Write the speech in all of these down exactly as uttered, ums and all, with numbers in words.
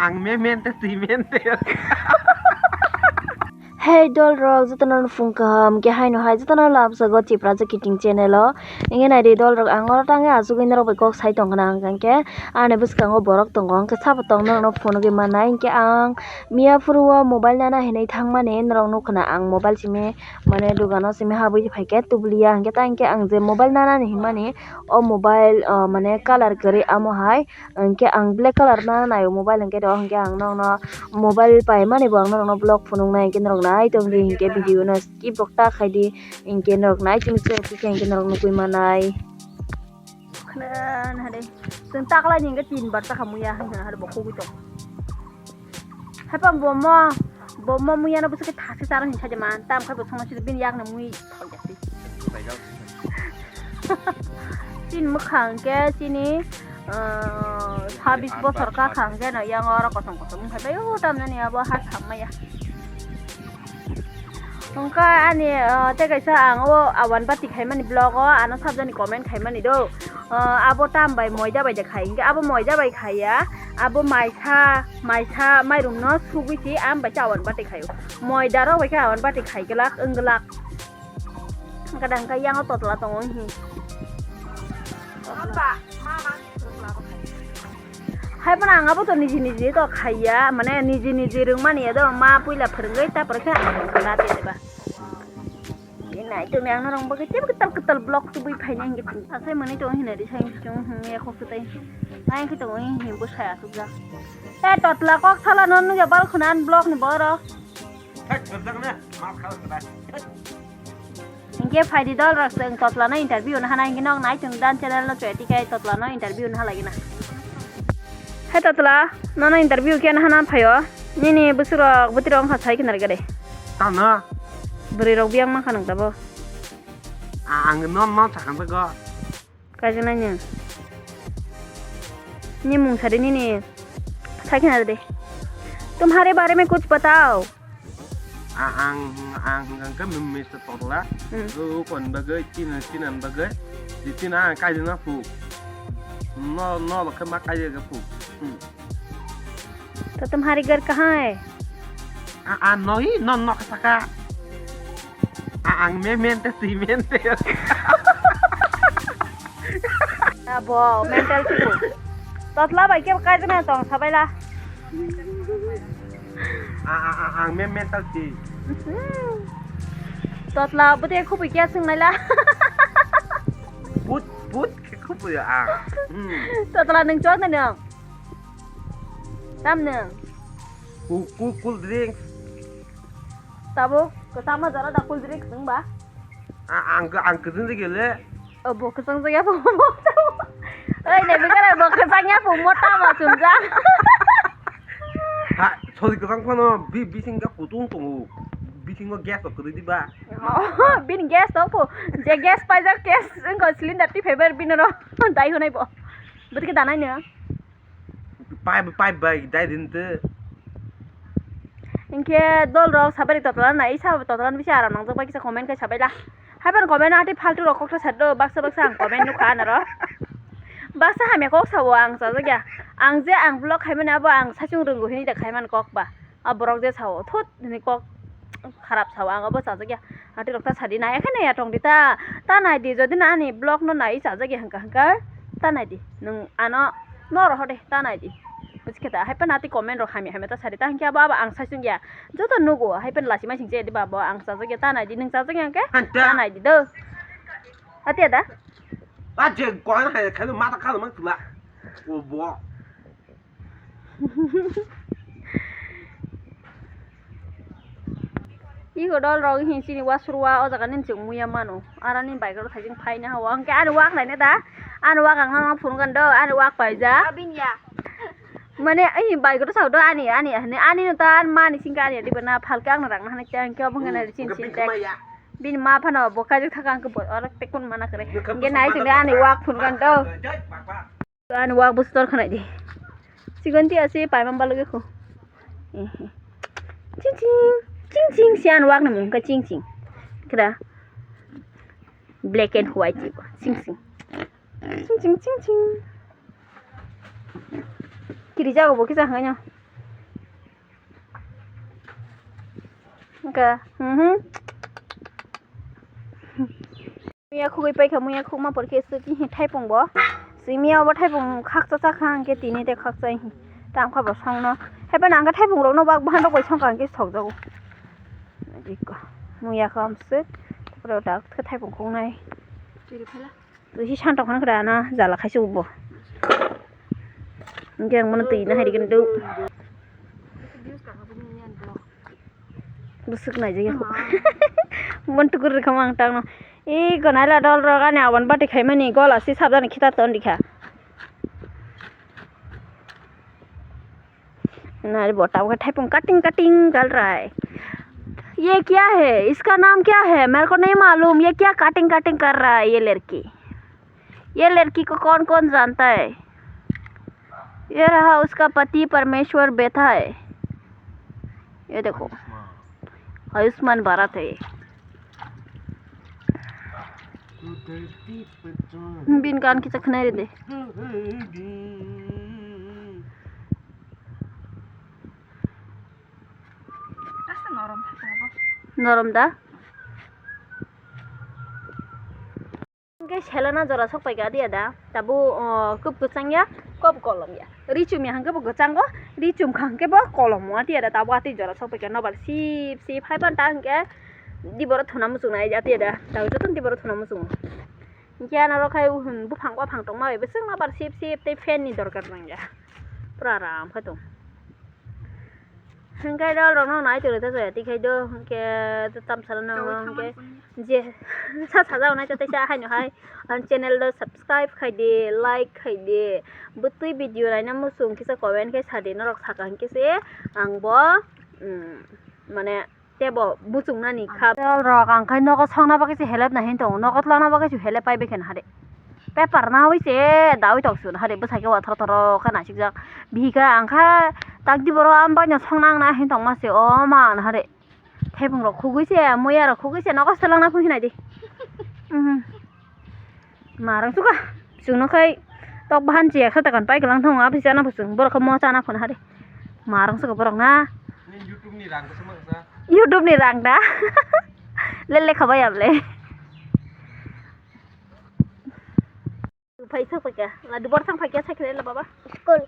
Ang memente twi mente. Hey dol rok, jotono phung kaham, khe haino hai jotono lamsogo Tipra Jokiting channel o. Inge naidi dol rok, ang oro tangwi achugwi norok bai kok sai tongkha na, hwnkhe ani bwskango borok tongo, hwnkhe sabo tong norokno phunugwi mannai, hwnkhe ang miya phuru o mobile nana hinwi thangmani norok nukkha na, ang mobile simi mane dogano simi habwi phaikhe tubuliya, hwnkhe tei hwnkhe ang je mobile nanani hinmani o mobile, ah, mane colour kwrwi amo hai. Hwnkhe ang black colour no naio mobile, hwnkhe do hwnkhe ang nokno mobile paimani bo ang norokno vlog phunuknai, hwnkhe norok nai tongdi, hwnkhe video no skip rok ta khaidi, hwnkhe norok nai chwng chwng khe hwnkhe norok nugwi manai. Khna hade chwng taklai ni hwnkhe tin bar chakha muya hwnkhe hade bo khogwi tong. Haiphang bo mo, bo mo muya no bwswk khe thasi charo hinwi saidi man, tam khai bo thangna sidi bini yak no mui. Chini mwkhang khe chini, ah, sabis bosor ka khang khe no yang oro kosom kosom wngkha bai o tamjani abo ha thammaya. Hwnkha ani, ah, tei kaisa ang o awan bati khaimani vlog o ano sabjani comment khaimani do. Ah, abo tam bai moida bai de khai hwnkhe abo moida bai khaiya, abo maisa, maisa mairum no sugwi si am bai khe awan bati khaio. Moida rok bai khe awan bati khai glak wng glak. Kadang khe yang o totla tongo hi. Hai phano ang abo to niji niji to khaiya, mane niji niji rwngmani ya do ma puila phwrwngwi ta porkhe ang rwngkha na te ba. Nai to ang norok bagwi tebo kwtal kwtal vlog tubui phaina hingke sasai mani to hina di sai chung hing ya khok tai. Nai khe to hing hing bo sai asuk ja. Te totla kok sala no nugya bal khuna an vlog ni boro. Thak, thak, thak, na, ma khala khala. Hingke phaidi dol rok chwng totla no interview na hana hingke nok nai chwng dan channel no chweti kai totla no interview na halagi na. Hai totla, nono interview khe na hana phaio. Nini bwswk rok bwtwi rok wngkha sai khe narikha de. Tamo? Bwrwi rok biyang mankha nang tabo. A-, ang no, no sakang go. Kaijaknai nwng. Ni mung sadi nini. Sai khna de. Tumhare bare mein kuch batao. A-, ang, ang hwnkha khe Mister Tokla. Hmm. O kon bagwi, chini, chini bagwi. Di chini ang kaijak na phu. No, no, khe ma kaijak phu. Hmm. To tumhari ghar kahan hai? A, a, no hi, no, no, saka. A, ang me mente, twi mente. Abo, mental si. Totla bai ke kai jana tong sabaila. A, a, a, ang me mental si. Totla bwtwi khubui kya swngnaila. But, but, khubui ang. Hmm. Totla nwng chok na nwng. Tamni? Cool, cool, cool drinks. Tabuk kwchangma jora da cool drinks wng ba? A-, ang, ang kwchang jagya le. O, bo kwchang jagya bo mo tamo. Oi, ne bikara bo kwchang ya bo mo tamo chumjak. Ha, sorry, kwchang phano bi-, bising ka kutung tongo. Bisingo gas rok kwrwi di ba? Oh, bini gas tong pho. Je gas paijak, gas wngkha cylinder twi phaibar bini ro. Dai hwnai bo. Bwtwi khe danai no. Pipe, pipe bai dai din te. Hinkhe dol rok sabari totla nai, sa totla ni bisi aram nangjak bai kisa comment khai sabai la. Haiphano comment no atwi faltu rok koksa sado, baksa baksa ang comment nukha anaro. Baksa hamya kok sao ang chajak ya. Ang je ang vlog khaimani abo ang saichung rwngo hinwi da khaiman kok ba. A borok je sao, thut hinwi kok kharap sao, ang abo chajak ya. Atwi rok ta sadi nai, khe nai ya tong di ta, ta nai di, jodi na ani vlog no nai chajak ya hwnkha hwnkha, ta nai di, nwng ano no roho de, ta nai di. Buji khe ta, hai phano atwi comment rok hamya hamya ta sadi, ta hinkhe abo, abo ang saichung ya, joto nugo, hai phano lachima sing che di ba bo, ang chajak ya, ta nai di, nwng chajak ya hwnkhe, ta nai di do. Ati ada? A je koyan hai khalo mata khalo mang tula. O bo. Iko dol rok hin chini wasur wa o jaga nini chwng muya mano. Arani bike rok thaijing phaina hawa. Hwnkhe ani wak naina da. Ani wak ang nang phunukgani do. Ani wak paija. Abin ya. Mane ai bike rok sao do ani, ani, ani, ani no ta mani singka ani diba na phalka ang rang hane chang khe obo hwnkhe na chin chin tek. Bini ma phano bo kaijak thaka ang khe bo oro tekun mana kare. Hwnkhe nai tongdi ani wak phunukgani do. Ani wak bwswk tor khwnai di. Chigon ti ase paimang balok ekho. Ching ching, ching ching si ani wak ni mung khe ching ching. Kira black and white ching ching. Ching ching ching ching. Kiri jago bo kisa hangai no. Wngkha, mhm. Muya khugwi paikha, muya khugma porkhe swkhe hi thaipung bo. Simiya obo thaipung khaksa chakha hwnkhe tini tei khaksa hi. Tamkha bo songno. Haiphano ang khe thaipung rokno bak bahan rok bai songkha hwnkhe sokjago. Muya kha amswk. Pura tak khe thaipung khungnai. Twi si santok hwn kra na jala khai se bo. Hwnkhe ang bono twi na hai rikhe do. Bwswk naijak ya. Mon tukur rwkha ang tangno. Ih, gwnai la dol rok ani aboni bati khaimani gola si sabjani khitar ton rikha. Nari bota bo thaipung cutting cutting kar raha hai. ये क्या है? इसका नाम क्या है? मेरे को नहीं मालूम। ये क्या कटिंग कटिंग कर रहा है ये लड़की? ये लड़की को कौन कौन जानता है? ये रहा उसका पति परमेश्वर बैठा है। ये देखो, आयुष्मान भारत है ये। Bin kan kisa khnai rede. Norom da? Hwnkhe selena jora sok paikha adiya da, tabuk, o, kub kwchang ya, kub kolom ya. Ri chum ya hwnkhe bo kwchango, ri chum kha hwnkhe bo kolom o adiya da, tabuk atwi jora sok paikha nobar sip sip hai phano ta hwnkhe diboro thuna muchung nai adiya da, tabuk jotono diboro thuna muchungo. Hwnkhe ano rok khai, hmm, buphang buphang tongma bai bwswk nobar sip sip tei fan ni dorkar nang ya. Pura aram khai tong. Hwnkhe dol rok no nai tongwi ta jaya tikhai do, hwnkhe tamsalo no hwnkhe je sa sajak nai ta teisa haino hai ang channel do subscribe khai di, like khai di, bwtwi video naina muchung kisa comment khai sa di, norok saka hwnkhe se ang bo, mm, mane tebo muchung nani kha. Dol rok ang khai nogo songna bagwi se helep nai hin tongo, nogo twlangna bagwi se helep pai bai khe na hade. Paper nawi se dawi tok suna hade bwsai khe wathor thoro khe nasikjak. Bihika ang kha tak di boro am bai no song nang na hin tong ma se o ma na hade. Thebung rok khugui se muya rok khugui se nogo se lang na phui hinai di. Mhm. Ma rang suka. Chwng no khai tok bahan chiya khe takan pai khe lang thong abi chana bo chwng borok khe mo chana phone hade. Ma rang suka borok na. Ni YouTube ni rang khe suma kha. YouTube ni rang da. Lele khabai able. Phai sa phai kya? La dubor thang phai kya sa khe la baba? School.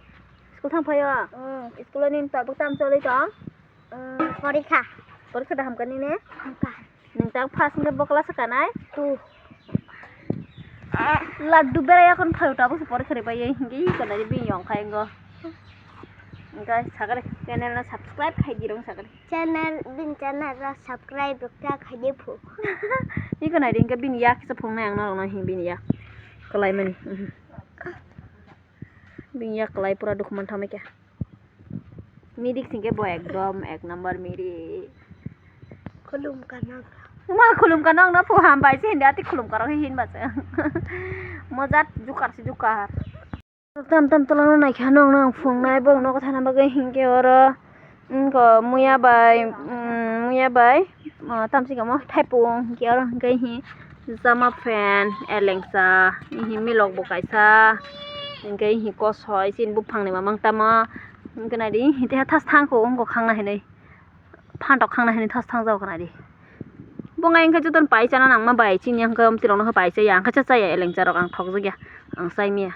School thang phai ya? Mm. School ni tabuk tam choli tong? Mm, porikha. Porikha da hamkani ne? Hamkha. Nung tang first ni bo class kanai? Two. La dubera ya kon phai tabuk porikha re bai hingi kana bi yong khai ngo. Guys, sagare channel na subscribe khai di rong sagare. Channel, bin channel rok subscribe rok ta khai di phu. Iko nai ringke bini yak kisa phungnai ang norok no hin bini yak kwlai mani. Mhm. Bini yak kwlai pura dukhu man thangma khe. Mirik singke bo ekdom ek number mirik. Khulum ka nok. Ma khulum ka nok no phu ham bai se hindi ati khulum ka rok hin ba se. Mojat jukar se jukar. Tam tam twlangno naikha nokno ang phungnai borok nogo thana bagwi hinkhe oro wngkha muya bai, mm, muya bai, ah, tamsika mo thaipung hinkhe oro hinkhe hi jama pant elengsa hi milok bo kaisa hinkhe hi kosoi chini buphangni mamang tamo hinkhe naidi hinkhe thas thangkho wngkha khangna hinwi. Phantok khangna hinwi thas thang jao khna di. Bo ngai wngkha jotono pai chana nangma bai chini wngkha amtwi rokno khe pai chaya wngkha cha chaya elengcha rok ang thokjak ya ang chai maya.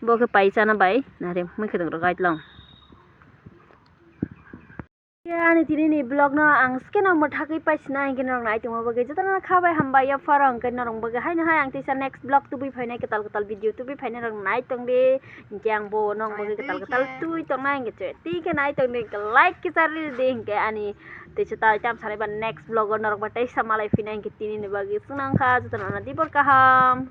Bo khe pai chana bai nare mui khwtwng rok guide long. Ani tini ni vlog no ang skeno mwthagwi paisina hinkhe norok nai tongma bagwi jotono kha bai hambai ya pharo hinkhe norok bagwi haino hai ang teisa next vlog tubui phainai kwtal kwtal video tubui phainai norok nai tong di. Hinkhe ang bo nong bagwi kwtal kwtal twi tongnai hinkhe chwng twi khe nai tong di hinkhe like kisa rw di hinkhe ani tei se tai tam sanai ba next vlog o norok bai teisa malai phinai hinkhe tini ni bagwi chwng nang kha jotono dibor kaham.